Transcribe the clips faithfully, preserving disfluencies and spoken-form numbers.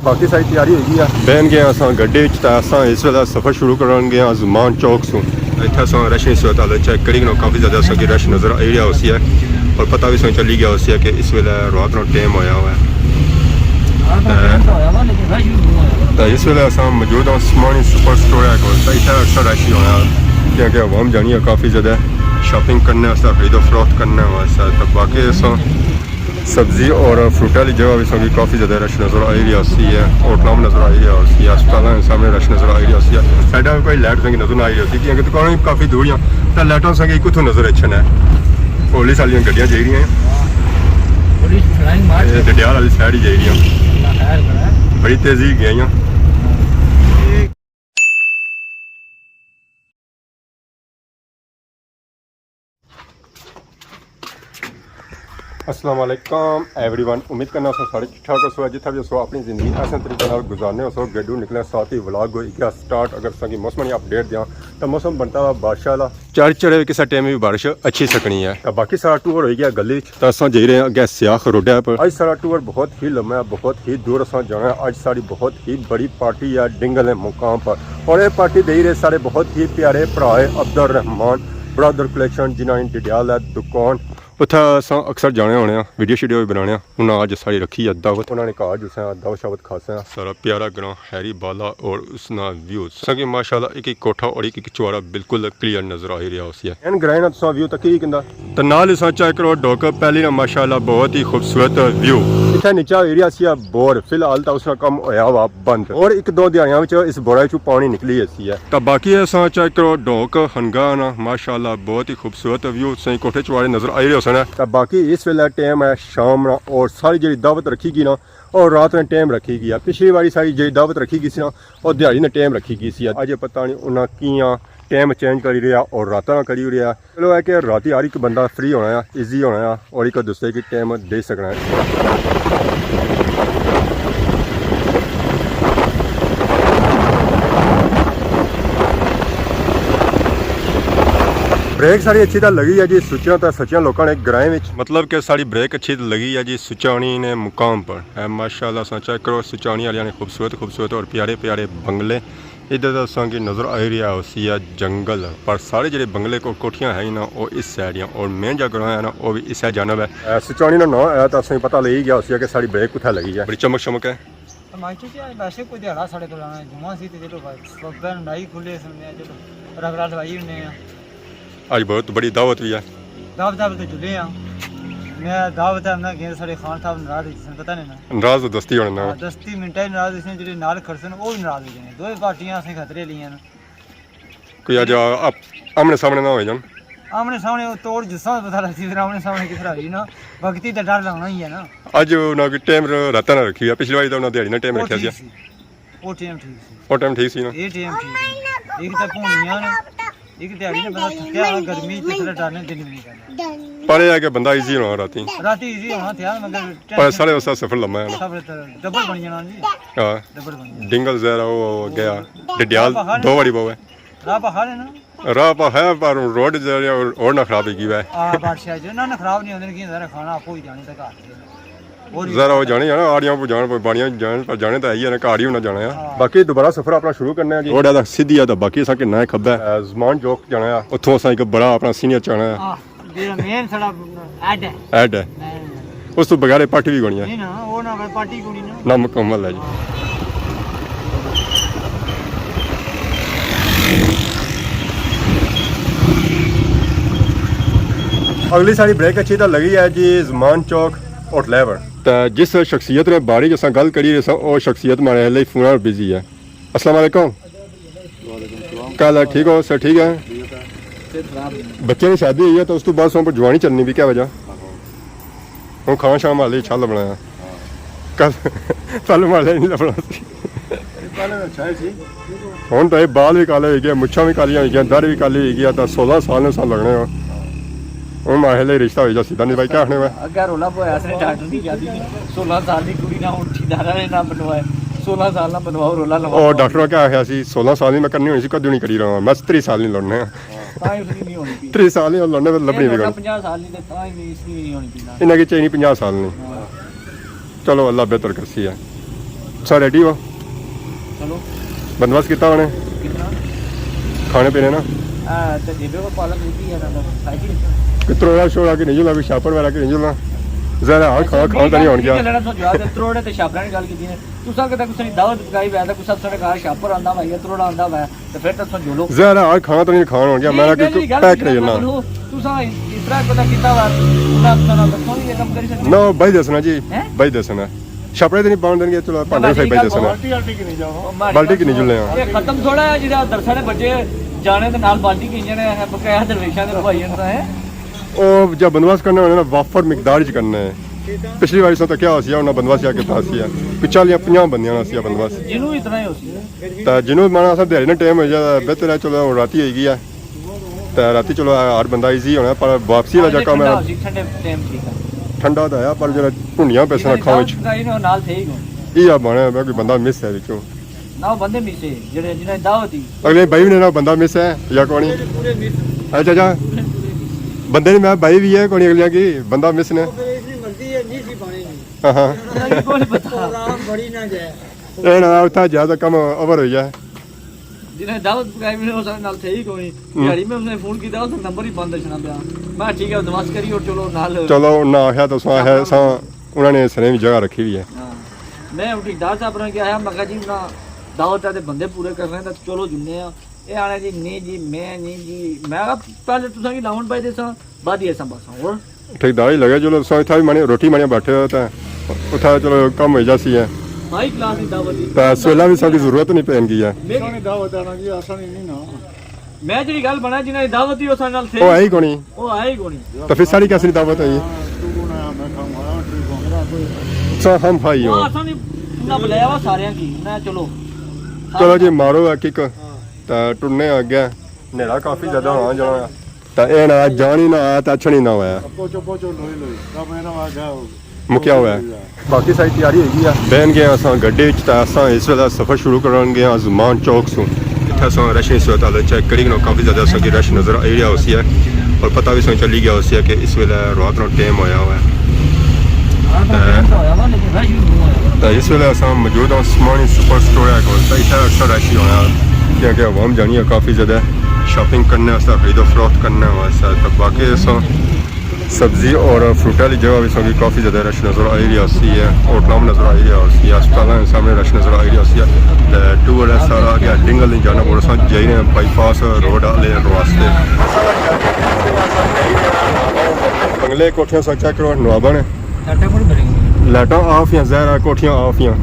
باقی ساری تیاری ہوئی گئی ہے۔ بہن گئے اساں گڈی وچ، تے اساں اس ویلے سفر شروع کرن گئے ہاں زمان چوک سوں۔ اتھے اساں رش نی صورت حال چیک کری کنو، کافی زیادہ اساں کی رش نظر آئی رہیا ہوسی ہے، اور پتہ بھی اساں چلی گیا ہوسی ہے کہ اس ویلے رات نا ٹائم ہویا ہوا ہے۔ تے تے اس ویلے اساں موجود ہاں عثمانی سپر سٹور ہے کول، تے اتھے اکثر رش ہی ہونا، کیونکہ عوام جانی ہے کافی زیادہ شاپنگ کرنے واسطے، خرید و فروخت کرنے واسطے۔ تے باقی اساں سبزی اور فروٹ والی جگہ بھی سنگی کافی زیادہ رش نظر آئی رہیا ہوسی ہے، ہوٹلاں میں نظر آئی رہیا ہوسی ہے، ہسپتالاں دے سامنے رش نظر آئی رہیا ہوسی ہے۔ سائیڈاں میں کوئی لائٹ سنگی نظر نہ آئی رہی ہوسی، کیونکہ دکاناں بھی کافی دور ہیں، تے لائٹاں سنگی کتھوں نظر اچھن ہے۔ پولیس والیاں گڈیاں جائی رہیاں ہیں۔ پولیس فلائنگ مارچ اے ڈڈیال والی سائیڈ ہی جائی رہیاں ہیں۔ اللہ خیر کرے۔ بڑی تیزی گئیاں۔ السلام علیکم ایوری ون، امید کرنا سو سارے ٹھیک ٹھاک ہو سو، جتھا بھی ہو سو اپنی زندگی احسن طریقے نال گزارنے ہو سو۔ گڈو نکلے ساتھ ہی ولاگ ہوئی گیا سٹارٹ۔ اگر سنگی موسم نی اپڈیٹ دیاں تو موسم بنتا ہوا بارش والا، چار چڑے کسا ٹائم بھی بارش اچھی سکنی ہے۔ تو باقی سارا ٹور ہوئی گیا گلی وچ۔ تے اساں جائی رہے ہیں اگے سیاخ روڈے پر۔ اج سارا ٹور بہت ہی لمبا ہے، بہت ہی دور اساں جانا ہے۔ اج ساڑی بہت ہی بڑی پارٹی ہے ڈنگل نے مقام پر، اور یہ پارٹی دئی رہے سارے بہت ہی پیارے بھرا ہے عبدالرحمان برادر کلیکشن، جنہاں نے ڈڈیال ہے دکان۔ اتھا اساں اکثر جانے ہونے ہیں، ویڈیو شیڈیو بھی بنانے ہیں۔ انہاں اج ساڑی رکھی ہے دعوت، انہاں نے کہا جو اساں دعوت شعوت کھاسے ہیں۔ سارا پیارا گراں ہیری بالا اور اس نا ویوز سنگی ماشاءاللہ ایک ایک کوٹھا اور ایک ایک چوارا بالکل کلیئر نظر آئی رہیا ہوسی ہے۔ این گرائیں نا تساں ویو تکی کندا۔ تے نال اساں چیک کرو ڈوک پہلی نا ماشاءاللہ بہت ہی خوبصورت ویو۔ اتھے نیچا ایریا سی بور، فی الحال تا اس نا کم ہویا ہوا بند، اور ایک دو دیہاڑیاں وچ اس بورا وچوں پانی نکلی اسی ہے۔ تے باقی اساں چیک کرو ڈوک ہنگا نا ماشاءاللہ بہت ہی خوبصورت ویو، سائیں کوٹھے چوارے نظر آئی رہے ہوسن۔ تے باقی اس ویلے ٹائم ہے شام نا، اور ساری جڑی دعوت رکھی گئی نا، اور رات نے ٹائم رکھی گیا۔ پچھلی واری ساری جڑی دعوت رکھی گئی سی نا، اور دیہاڑی نے ٹائم رکھی گئی سی۔ اج پتہ نہیں انہاں کیاں ٹائم چینج کری رہیا اور راتاں نا کری رہیا۔ چلو ہے کہ راتی ہر ایک بندہ فری ہونا ہے، ایزی ہونا ہے اور ایک دوسرے کی ٹائم دے سکنا ہے۔ بریک ساری اچھی طرح لگی ہے جی، سچیاں تے سچیاں لوکاں نے گرائیں وچ۔ مطلب کہ ساری بریک اچھی طرح لگی ہے جی سچانی نے مقام پر۔ اے ماشاءاللہ اساں چیک کرو سچانی والیاں نے خوبصورت خوبصورت اور پیارے پیارے بنگلے۔ ادھر تے اساں کی نظر آئی رہیا ہوسی ہے جنگل، پر سارے جڑے بنگلے کو کوٹھیاں ہیں نا، او اس سائیڈ ہیں، اور مین جا گراں ہے نا، او بھی اس سائیڈ جانب ہے۔ اے، سچانی نا نام ہے، تے اساں کی پتہ لگی گیا ہوسی ہے کہ ساڑی بریک کتھے لگی ہے۔ بڑی چمک شمک ہے۔ ماسٹر جی، اج ویسے کوئی دیہاڑا ساڑے کول آنا، جمعہ سی تے چلو بس، بین نائی کھلے سن، میں چلو رگڑا لوائی ہونے آں۔ اج بہت بڑی دعوت بھی ہے۔ دعوت، دعوت تے جلے آں۔ میں دعوت ہے، میں گئے ساڑے خان صاحب ناراض ہوئی سن، پتہ نہیں نا۔ ناراض تو دستی ہونے نا۔ ہاں، دستی منٹاں ہی ناراض ہوئی سن، جڑے نال کھڑے سن، او بھی ناراض ہوئی جانے۔ دوئے پارٹیاں اساں خطرے لیاں نا۔ کوئی اج آپ آمنے سامنے نہ ہوئے جان۔ آمنے سامنے او توڑ جسا پتہ لگسی، پھر آمنے سامنے کس طرح ہوئی نا، وقتی تے ڈر لگنا ہی ہے نا۔ اج انہاں کوئی ٹائم راتاں نہ رکھی ہوئی، پچھلی واری تو انہاں دیہاڑی نا ٹائم او رکھیا سی۔ ٹھیک سی، او ٹائم ٹھیک سی۔ او ٹائم ٹھیک سی نا۔ اے ٹائم ٹھیک سی۔ ایک تے پونیاں نا، ایک دیہاڑی نا بندہ تھکیا ہوا، گرمی تے تھوڑا ڈر نے دن بھی نہیں کرنا۔ پر اے ہے کہ بندہ ایزی ہونا راتی۔ راتی ایزی ہونا تھیا مگر پر سارے واسطے سفر لمبا ہے نا۔ سفر تے ڈبل بن جانا جی۔ ہاں۔ ڈبل بن جانا۔ ڈنگل زہرا او گیا۔ ڈڈیال دو واری بہو ہے۔ راہ پا خالی نا۔ راہ پا ہے، پر روڈ جو ہے، اور، اور نہ خراب ہوئی گئی ہے۔ آ، بادشاہ جو نہ، نہ خراب نہیں ہوندے، لیکن ذرا کھانا آپ ہی جانے تک آتے ہیں۔ اور ذرا وہ جانے جانا، آڑیاں پہ جان، پہ باڑیاں جان، پر جانے تو ہے ہی ہے نا، کہاڑی ہونا جانا ہے۔ ہاں۔ باقی دوبارہ سفر اپنا شروع کرنے ہیں جی۔ روڈ ہے تو سیدھی ہے تو باقی اساں کنا ہے کھبا ہے۔ اے، زمان چوک جانا ہے، اتھوں اساں ایک بڑا اپنا سینئر چانا ہے۔ آہ۔ جیڑا مین ساڑا ہیڈ ہے۔ ہیڈ ہے۔ ہاں۔ اس تو بغیر پارٹی بھی کونی ہے۔ نہیں نا، وہ نہ پارٹی کونی نا۔ نہ مکمل ہے جی۔ اگلی ساری بریک اچھی تو لگی ہے جی زمان چوک ہوٹل ہے پر۔ تے جس شخصیت نے بارے جسا گل کری رہے سا، وہ شخصیت مارے لئی فون پر بزی ہے۔ السلام علیکم۔ وعلیکم السلام۔ کیا حال ہے؟ ٹھیک ہو؟ سر ٹھیک ہے؟ ٹھیک ہے۔ بچے کی شادی ہوئی ہے تو اس تو بعد سو پر جوانی چلنی بھی کیا وجہ؟ آہو۔ ہوں کھانا شام والے چھل بنایا۔ ہاں۔ کل پہلے والے نہیں لبنا سی۔ پہلے تو اچھا ہی سی۔ ہوں تو یہ بال بھی کالے ہوئی گئے، مچھاں بھی کالیاں ہوئی گیا، در بھی کالی ہوئی گیا، تو سولہ سال نے سال لگنے ہو۔ ہوں ماہلے رشتہ ہوئی جا سیدھا، نہیں بھائی کیا آخنے ہوئے؟ اگے رولا پویا اس نے ڈاکٹر نہیں کیا سی، سولہ سال دی کڑی نہ اٹھی دارا نے نہ بنوایا، سولہ سال نہ بنواؤ رولا لواؤ۔ او ڈاکٹر نے کیا آخیا سی، سولہ سال نہیں میں کرنی ہوئی سی، کدوں نہیں کری رہا، میں تری سال نہیں لڑنے۔ ہاں، تاں ہی اس کی نہیں ہونی پی۔ تری سال نہیں لڑنے، پھر لبنی یہ بھی لڑنا کون؟ پنجاہ سال نہیں تے تاں ہی نہیں اس کی نہیں ہونی پی نا۔ انہیں کی چاہیے نہیں پنجاہ سال نہیں۔ ہاں۔ چلو اللہ بہتر کرسی ہے۔ سا ریڈی ہو؟ چلو۔ بندوبست کیتا ہونے؟ کتنا؟ کھانے پینے نا؟ ہاں، تے جیبے کو پالک لگی ہے نا، کھائی۔ کوئی تروڑا شوڑا کی نہیں جلنا، کوئی شاپر وغیرہ کی نہیں جلنا؟ ذرا ہر کھانا کھانا تو نہیں ہون گیا۔ تروڑے تے شاپراں دی گل کیتی نے۔ تساں کدے کسے دی دعوت پکائی ہوئے تے کسے ساڈے گھر شاپر آندا ہوئے یا تروڑا آندا ہوئے تے پھر تساں جلو۔ ذرا ہر کھانا تو نہیں کھانا ہون گیا، میں کوئی پیک کری جانا۔ تساں اس طرح کدے کیتا ہوئے، انہاں تساں نال دسو یہ کم کری سکدے؟ نہ، بھائی دسنا جی، ہیں؟ بھائی دسنا۔ شاپرے تے نہیں پاون دینگے، چلو پانڈے صحیح بھائی دسنا۔ بالٹی کی نہیں جاؤ۔ بالٹی کی نہیں جلنے ہاں۔ یہ ختم تھوڑا ہے جڑا درساں نے بچے جانے تے نال بالٹی کی جانے ہیں، بقایا درویشاں دے بھائی ہیں۔ او جا بندوبست کرنا ہونا نا، وافر مقدار وچ کرنا ہے۔ پچھلی واری سو تو کیا ہوسی، انہاں بندوبست کیا کیتا ہوسی، پچھا لیاں پنجاہ بندیاں ہوسی بندوبست۔ جنوں اتنا ہی ہوسی۔ تے جنوں مانا اساں دیہاڑی نا ٹائم ہو جا، بہتر ہے، چلو ہن راتی ہوئی گئی ہے۔ تے راتی چلو ہر بندہ ایزی ہونا، پر واپسی والا جا کم ہے۔ ٹھنڈا ہوسی، ٹھنڈے ٹائم ٹھیک ہے۔ ٹھنڈا تو ہے، پر جڑا بھنڈیاں پیسن اکھاں وچ۔ نال تھے ہی کون۔ یہ بنے میں کوئی بندہ مس ہے وچوں۔ نہ، وہ بندے مس ہے، جڑے جنہیں دعوت دی۔ اگلے بھائی نے نا بندہ مس ہے یا کونی؟ پورے مس۔ اچھا، اچھا۔ پورے، پورے مس۔ بندے نے میں بھائی بھی ہے، کونی اگلیاں کی بندہ مس نے۔ وہ پھر اس کی مرضی ہے، نہیں سی پانی نہیں۔ ہاں، ہاں۔ پتہ نہیں کون پتہ۔ پروگرام بڑی نہ جائے۔ اے نا، اتھا جا تے کم اوور ہوئی جائے۔ جنہیں دعوت پکائی میں اس نال تھے ہی کونی۔ ہوں۔ دیہاڑی میں اس نے فون کیتا، اس نمبر ہی بند اچھنا پیا۔ میں ٹھیک ہے، بندوبست کری اور چلو نال۔ چلو، انہاں آخیا تو ساں ہے، ساں انہاں نے سریں بھی جگہ رکھی ہوئی ہے۔ ہاں۔ میں ہن ٹھیکیدار صاحب نے کہا، میں کہا جی، انہاں دعوت ہے تے بندے پورے کرنے، تے چلو جلنے آں۔ اے آنے جی، نہیں جی، میں نہیں جی۔ میں کہا، پہلے تساں کی لاون پائی دے ساں، بعد ہی ایسا بس ہور۔ ٹھیکیدار ہی لگے، چلو، تساں اتھا بھی مانے روٹی مانے بیٹھے ہو، تے اتھا چلو کم ہوئی جاسی ہے۔ ہائی کلاس دی دعوت دی۔ تے سویلا بھی ساڈی ضرورت نہیں پین گئی ہے۔ میری دعوت ہے نا جی، آسان ہی نہیں نا۔ میں جڑی گل بنا، جنہاں دی دعوت ہی، او ساڈے نال تھے۔ او آئی کونی۔ او آئی کونی۔ تے پھر ساڈی کیسی دعوت ہوئی؟ تو کون آیا؟ میں کھاؤں گا، ٹھیک ہوں۔ سا ہم بھائی ہو۔ او اساں نے انہاں بلایا وا ساریاں کی، میں چلو۔ چلو جی، مارو ہے کک۔ تے ٹرنے اگے۔ نیرا کافی زیادہ ہونا جانا۔ تے اے نا جان ہی نہ آیا تے اچھن ہی نہ ہویا۔ پہنچو، پہنچو، لوئی، لوئی۔ کم ہے نا، آ گیا ہو۔ مکیا ہوا ہے۔ باقی ساری تیاری ہوئی گئی ہے۔ بہن گئے اساں گڈی وچ، تے اساں اس ویلے سفر شروع کرن گئے آں زمان چوک سوں۔ اتھے اساں رش نی صورت حال چیک کری کنو، کافی زیادہ اساں کی رش نظر آئی رہیا ہوسی ہے، اور پتہ بھی اساں چلی گیا ہوسی ہے کہ اس ویلے رات نا ٹائم ہویا ہوا ہے۔ تے، تے اس ویلے اساں موجود ہاں عثمانی سپر سٹور ہے کول، تے اتھے اکثر رش ہی ہونا، کیونکہ عوام جانی ہے کافی زیادہ شاپنگ کرنے واسطے، خرید و فروخت کرنے واسطے۔ تے باقی اساں سبزی اور فروٹ والی جگہ بھی ساں کی کافی زیادہ رش نظر آئی رہی ہوسی ہے، ہوٹلاں میں نظر آئی رہی ہوسی ہے، ہسپتالاں دے سامنے رش نظر آئی رہی ہوسی ہے۔ تے ٹور ہے سارا آ گیا ڈنگل نی جانب، اور اساں جائی رہے ہیں بائی پاس روڈ والے واسطے۔ بنگلے کوٹھیاں سا چیک کرو، نواباں نے۔ لائٹاں آف ہیاں، ظاہر ہے کوٹھیاں آف ہیاں۔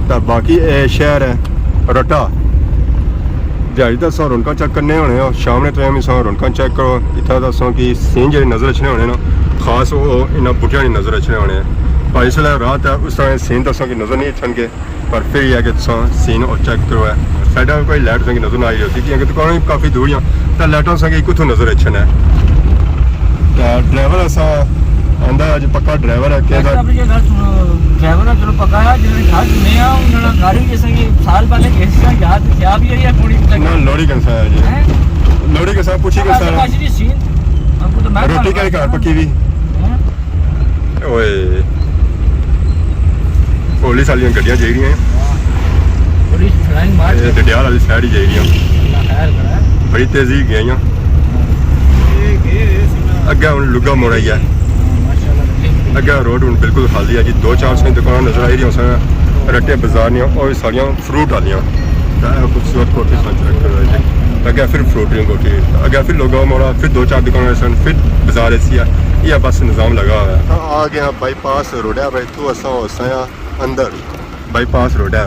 تے باقی اے شہر ہے رٹا۔ دیہاڑی تے اساں رونقاں چیک کرنے ہونے ہو، شام نے ٹائم اساں رونقاں چیک کرو۔ اتھا تے اساں کی سین جڑے نظر اچھنے ہونے نا، خاص او انہاں بوٹیاں نی نظر اچھنے ہونے۔ پر اس ویلے رات ہے، اس طرح سین تے اساں کی نظر نہیں اچھن گے۔ پر پھر یہ ہے کہ تساں سین اور چیک کرو ہے۔ سائیڈاں کوئی لائٹ تساں کی نظر نہ آئی ہوسی، کیونکہ دکاناں بھی کافی دور ہیں، تے لائٹاں تساں کی کتھوں نظر اچھن ہے۔ تے ڈرائیور اساں آندا ہے، اج پکا ڈرائیور ہے، کہہ دا؟ ڈرائیور ہے، چلو پکا ہے، جنہاں نے گھر سنے آ، انہاں نے گھر بھی جیسا کہ سال پہلے کہہ سکا، یاد کیا بھی ہے یا تھوڑی تک؟ نہ، لوڑی کنسا ہے جی۔ ہیں؟ لوڑی کنسا، پوچھی کنسا ہے۔ جی سین، ہم کو تو میں روٹی کہڑے گھر پکی بھی؟ ہیں؟ اوئے۔ پولیس والیاں گڈیاں جائی رہیاں ہیں۔ ہاں۔ پولیس فلائنگ مارچ اے ڈڈیال والی سائیڈ ہی جائی رہیاں۔ اللہ خیر کرے۔ بڑی تیزی گئیاں۔ ہاں۔ اگے ہن لگا موڑ آئی ہے۔ ہاں، ماشاءاللہ، ٹھیک، ٹھیک۔ اگے روڈ ہن بالکل خالی ہے جی، دو چار سویں دکاناں نظر آئی رہیاں سن، رٹے بازار نیاں، او وی ساریاں فروٹ آلیاں۔ تے اے خوبصورت کوٹھی سن چیک کرو جی۔ اگے پھر فروٹ نی کوٹھی، اگے پھر لوگاں موڑا، پھر دو چار دکاناں سن، پھر بازار ایسی ہے۔ یہ بس نظام لگا ہوا ہے۔ آ گیا بائی پاس روڈ ہے بھائی، تو اساں ہو سایا اندر۔ بائی پاس روڈ ہے۔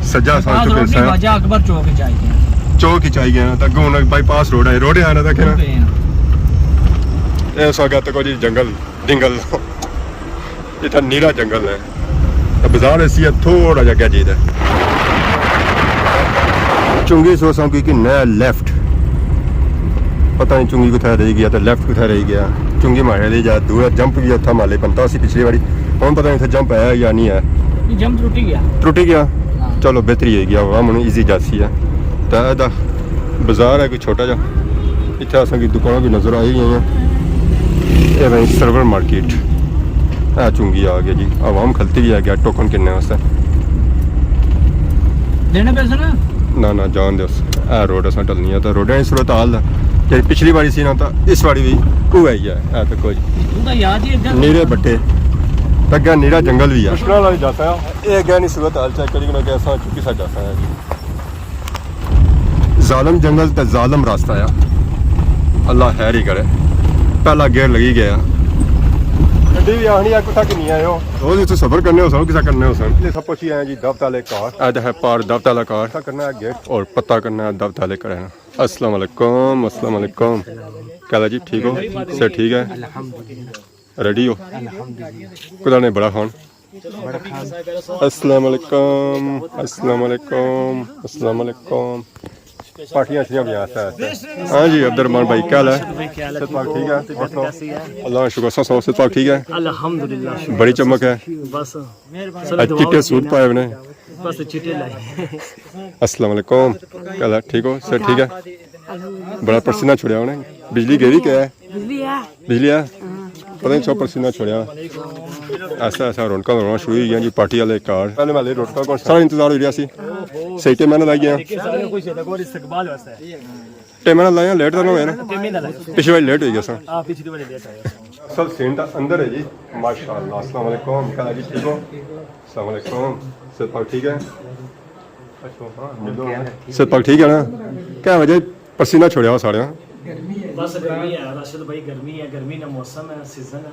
سجا سا بائی پاس چکے روڈ نہیں، سا۔ خواجہ اکبر چوک ہی چاہیے۔ چوک ہی چاہیے نا، تے اگوں ہن بائی پاس روڈ ہے، روڈ ہے نا، دیکھے نا۔ اے سو اگے تک جی جنگل، جنگل۔ اتھا نیرا جنگل ہے۔ تے بازار ایسی ہے، تھوڑا جا اگے جی تے۔ چنگی سو اساں کی کہ نیا لیفٹ۔ پتہ نہیں چنگی کتھے رہی گیا تے لیفٹ کتھے رہی گیا۔ چنگی مارے دی جا دور ہے، جمپ بھی اتھا مالے بنتا سی پچھلی واری۔ ہن پتہ نہیں اتھے جمپ ہے یا نہیں ہے۔ یہ جمپ ٹوٹی گیا۔ ٹوٹی گیا؟ ہاں۔ چلو بہتری ہے گیا، ہوا من ایزی جاسی ہے۔ تے ادا بازار ہے کوئی چھوٹا جا۔ اتھے اساں کی دکاناں بھی نظر آئی گئی ہیں۔ اے بھائی سرور مارکیٹ۔ اے چنگی آ گیا جی۔ عوام کھلتی بھی آ گیا ٹوکن کنے واسطے۔ لینے پیسے نا؟ نہ نہ، جان دیو۔ اے روڈ اساں ٹلنی ہے، تے روڈاں نی صورت حال جیڑی پچھلی واری سی نا، تے اس واری وی اوہی ہے۔ اے تے کوئی تو تو یاد ہی اگے نیرے بٹے۔ تے اگے نیرا جنگل وی ہے۔ مشکل والا جاتا ہے۔ اے اگے نی صورت حال چیک کری کنا کہ اساں چکی سا جاتا ہے جی۔ ظالم جنگل تے ظالم راستہ ہے۔ اللہ خیر ہی کرے۔ پہلا گیئر لگی گیا۔ گڈی وی آخنی ہے، کتھا کنی آئے ہو؟ روز اتھوں سفر کرنے ہو سن، کسا کرنے ہو سن۔ اتنے سب پہنچی آئے ہیں جی دعوت والے گھر۔ اے تے ہے پار دعوت والا گھر۔ کسا کرنا ہے گیٹ؟ اور پتہ کرنا ہے دعوت والے گھر ہے نا۔ السلام علیکم، السلام علیکم۔ کیا حال ہے جی، ٹھیک ہو؟ صحت ٹھیک ہے؟ ریڈی ہو؟ خدا نے بڑا خان۔ السلام علیکم، السلام علیکم، السلام علیکم۔ پارٹیاں شریاں بھی آتا ہے۔ ہاں جی، عبد الرحمان بھائی، کیا حال ہے؟ صحت پاک ٹھیک ہے؟ اور سناؤ؟ اللہ کا شکر، سب صحت پاک ٹھیک ہے؟ الحمدللہ۔ بڑی چمک ہے۔ بس۔ اج چٹے سوٹ پائے ہوئے نے۔ بس چٹے لائے۔ السلام علیکم۔ کیا حال ہے؟ ٹھیک ہو؟ صحت ٹھیک ہے؟ بڑا پسینہ چھڑیا ہونا۔ بجلی گئی کیا ہے؟ بجلی ہے۔ بجلی ہے؟ ہاں۔ پتہ نہیں، سو پسینہ چھڑیا۔ ایسا ایسا رونقاں لگنا شروع ہوئی گیا جی، پارٹی والے گھر۔ پہلے والے رونقاں کو سارا انتظار ہو رہا سی۔ صحیح ٹائم نال آئی گیا۔ ٹائم نال آیا، لیٹ تو نہ ہویا نا؟ پچھلی واری لیٹ ہوئی گیا سا۔ اصل سین تو اندر ہے جی۔ ماشاءاللہ۔ السلام علیکم، کیا حال ہے جی، ٹھیک ہو؟ السلام علیکم، صحت پاک ٹھیک ہے؟ اچھا، ہاں، ملو۔ صحت پاک ٹھیک ہے نا؟ کیا وجہ پسینہ چھوڑیا ہوا ساڑے ہاں؟ بس گرمی ہے راشد بھائی، گرمی ہے، گرمی نا موسم ہے، سیزن ہے۔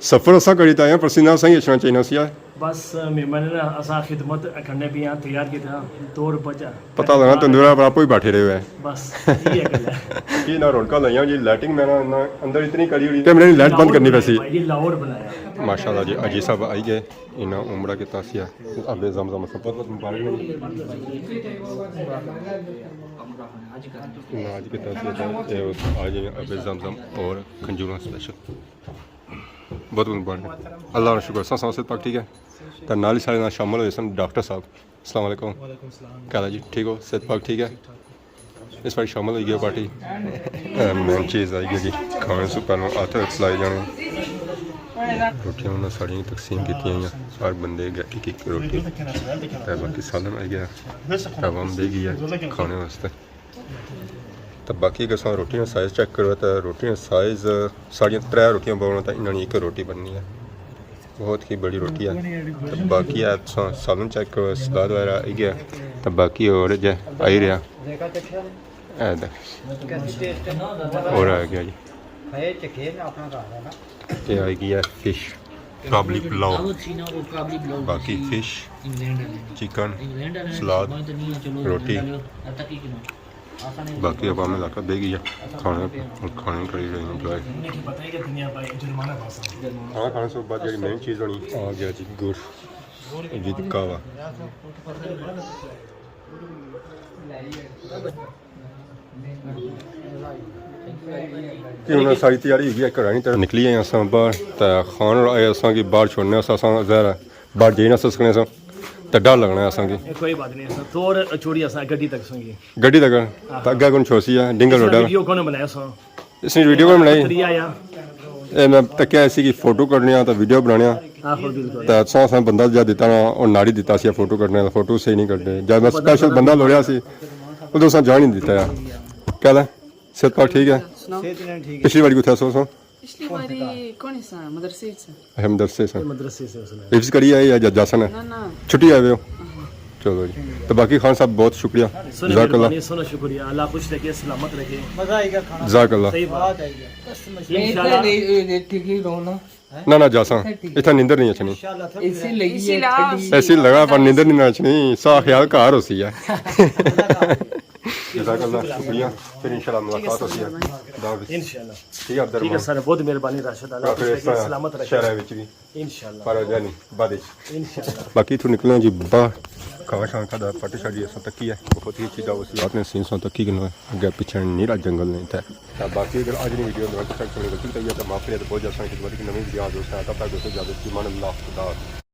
سفر اساں کری تے آئے ہاں، پسینہ اساں ہی اچھنا چاہینا سی۔ بس مہمان نا اساں خدمت کرنے پیا، تیار کیتا، دو روپے چا۔ پتہ لگا تندورا پر آپ ہی بیٹھے رہے ہوئے۔ بس یہ گل ہے۔ یہ نہ رونقاں لائیاں جی، لائٹنگ میں نا اندر اتنی کری ہوئی۔ کیمرے نی لائٹ بند کرنی پیسی۔ بھائی جی، لاہور بنایا۔ ماشاءاللہ جی، حاجی صاحب آئی گئے۔ انہاں عمرہ کیتا سی، آب زمزم، بہت بہت مبارک۔ انہاں حج کیتا سی، اے آج آب زمزم اور کھنجوراں اسپیشل۔ بہت بہت مبارک۔ اللہ کا شکر، سب صحت پاک ٹھیک ہے۔ تے نال ہی سارے نال شامل ہوئے سن ڈاکٹر صاحب۔ السلام علیکم۔ وعلیکم السلام۔ کیا حال ہے جی؟ ٹھیک ہو؟ صحت پاک ٹھیک ہے؟ اس واری شامل ہوئی گیا پارٹی۔ اے مین چیز آئی گئی جی، کھانے سے پہلے ہاتھ پلائی جانے۔ روٹیاں انہاں ساریاں تقسیم کیتیاں ہوئیاں، ہر بندے گیا ایک ایک روٹی۔ تے باقی سالن آئی گیا، عوام بہی گئی ہے کھانے واسطے۔ تے باقی اگر تساں روٹیاں سائز چیک کرو تے روٹیاں سائز ساڑیاں ترے روٹیاں بننا تے انہاں نی ایک روٹی بننی ہے۔ بہت ہی بڑی روٹی ہے۔ تے باقی ہے تساں سالن چیک کرو، سلاد وغیرہ آئی گیا۔ تے باقی اور جے آئی رہیا۔ اے دے۔ اور آ گیا جی۔ اے آئی گئی ہے فش، کابلی پلاؤ۔ باقی فش، چکن، سلاد، روٹی۔ باقی عوام علاقہ بہی گئی ہے کھانے، کھانے کری رہے ہیں انجوائے۔ کھانا کھانے سے بعد جیڑی مین چیز ہونی، آ گیا جی گڑ ود قہوہ۔ کہ ہن ساری تیاری ہوئی گئی ہے، گھرا نی طرف نکلی آئے اساں باہر، تے خان ہور آئے اساں کی باہر چھوڑنے، اساں ظاہر ہے باہر جائی نہ سکنے ساں، تے ڈر لگنا ہے اساں کی۔ اے کوئی بات نہیں، اساں تھوڑا چھوڑی اساں گڈی تک سنگی۔ گڈی تک؟ تے اگے کون چھوڑسی ہے؟ ڈنگل روڈ ہے۔ ویڈیو کون بنایا ساں؟ اس نے ویڈیو کون بنائی؟ پتری آیا۔ اے میں تکیا اسی کی فوٹو کڈنے آ تے ویڈیو بنانے آ۔ آہو، بالکل۔ تے سو سو بندہ جا دیتا نا، او ناڑی دیتا سی فوٹو کڈنے آلا، فوٹو صحیح نہیں کڈنے۔ جب میں سپیشل بندہ لوڑیا سی، ادھر سا جان ہی نہیں دیتا ہے۔ کیا حال ہے؟ صحت پاک ٹھیک ہے؟ صحت نہیں ٹھیک ہے۔ پچھلی واری کتھے سو سو؟ پچھلی واری کون سا مدرسے وچ؟ اچھا، مدرسے سے۔ مدرسے سے اس نے۔ حفظ کری آئے یا جا-، جاسن ہے؟ نہ، نہ۔ چھٹی آئے ہوئے ہو؟ ہاں۔ چلو جی۔ تو باقی خان صاحب بہت شکریہ۔ سونے جزاک اللہ۔ مہربانی، سونا شکریہ۔ اللہ خوش رکھے، سلامت رکھے۔ مزہ آئی گیا کھانا۔ جزاک اللہ۔ صحیح بات۔ انشاءاللہ۔ نہ، نہ، جاساں۔ اتھا نیندر نہیں اچھنی۔ اے سی لگی ہے، ٹھنڈی۔ اے سی لگا پر نیندر نہیں اچھنی۔ سا خیال گھر ہوسی ہے۔ جزاک اللہ، شکریہ۔ پھر انشاءاللہ ملاقات ہوسی ہے۔ خدا حافظ۔ انشاءاللہ۔ ٹھیک ہے عبد الرحمان۔ ٹھیک ہے سر، بہت مہربانی راشد، اللہ خوش رکھے، سلامت رکھے۔ شہر وچ بھی۔ انشاءاللہ۔ پر جانی بعد وچ۔ انشاءاللہ۔ باقی اتھوں نکلے جی باہر، کھانا شانا کھادا، پارٹی شارٹی اساں تکی ہے، بہت ہی اچھی جگہ سی۔ آپ نے سین سان تکی کنو ہے، اگے پیچھے نیرا جنگل نہیں تھا۔ تے باقی اگر اج نی ویڈیو میں تک چلے گا، تے معاف کرے تے بہت جاساں، خدمت کی نویں ویڈیو حاضر ہوساں، تب تک دوستو اجازت، فی امان اللہ، خدا حافظ۔